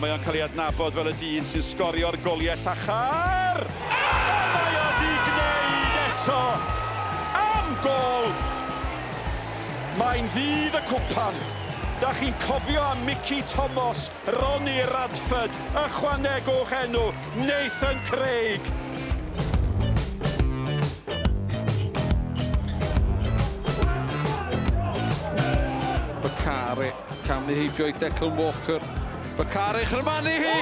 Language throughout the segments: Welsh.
Ond mae o'n cael ei adnabod fel y dyn sy'n sgorio'r goliau llachar! A mae o 'di gwneud eto! Am gôl! Mae'n ddydd y cwpan. Da chi'n cofio am Mickey Thomas, Ronnie Radford, ychwanegwch enw, Nathan Craig! Bakare, camu heibio i Declan Walker. Bakare chyrmanu hi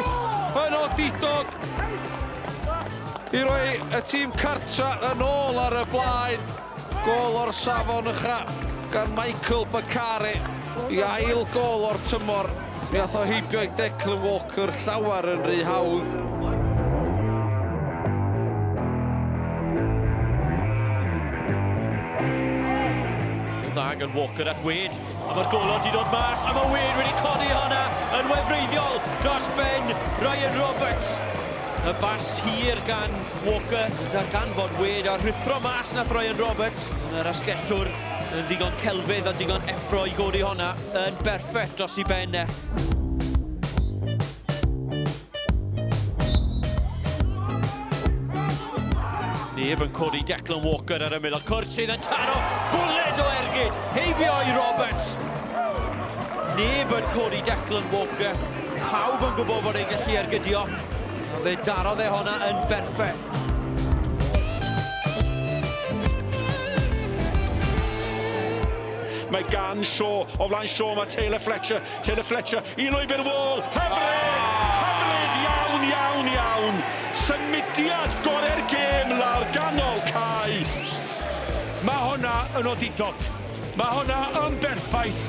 yn odidog i roi y tîm cartra yn ôl ar y blaen. Gôl o'r safon ucha gan Michael Bakare i ail gôl o'r tymor. Mi ath o heibio i Declan Walker llawer yn rhy hawdd. Dda gan Walker at Wade. A mae'r golod wedi dod mas, a mae Wade wedi codi honna yn wefreiddiol dros ben Ryan Roberts. Y bas hir gan Walker, darganfod Wade a rhuthro mas nath Ryan Roberts. Yr asgellwr yn ddigon celfydd a digon effro i godi honna yn berffaith dros i ben e. Neb yn codi Declan Walker ar ymyl y cwrt sydd yn taro bwled o ergyd heibio i Roberts. Neb yn codi Declan Walker. Pawb yn gwybod fod e'n gallu ergydio. A fe darodd e honna yn berffaith. Mae gan Shaw, o flaen Shaw mae Taylor Fletcher, Taylor Fletcher i lwybr Wall, hyfryd! Hyfryd iawn, iawn, iawn! Symudiad gorau'r gêm lawr ganol cae. Mae honna yn odidog. Mae honna yn berffaith.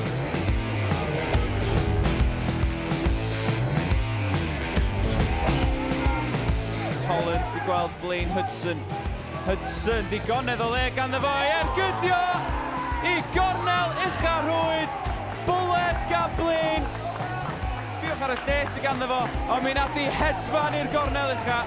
Holland di gweld Blaine Hudson. Hudson digonedd o le ganddo fo i ergydio i gornel ucha rhwyd. Bwled gan Blaine. Sbiwch ar y lle sydd ganddo fo, ond mi nath i hedfan i'r gornel ucha.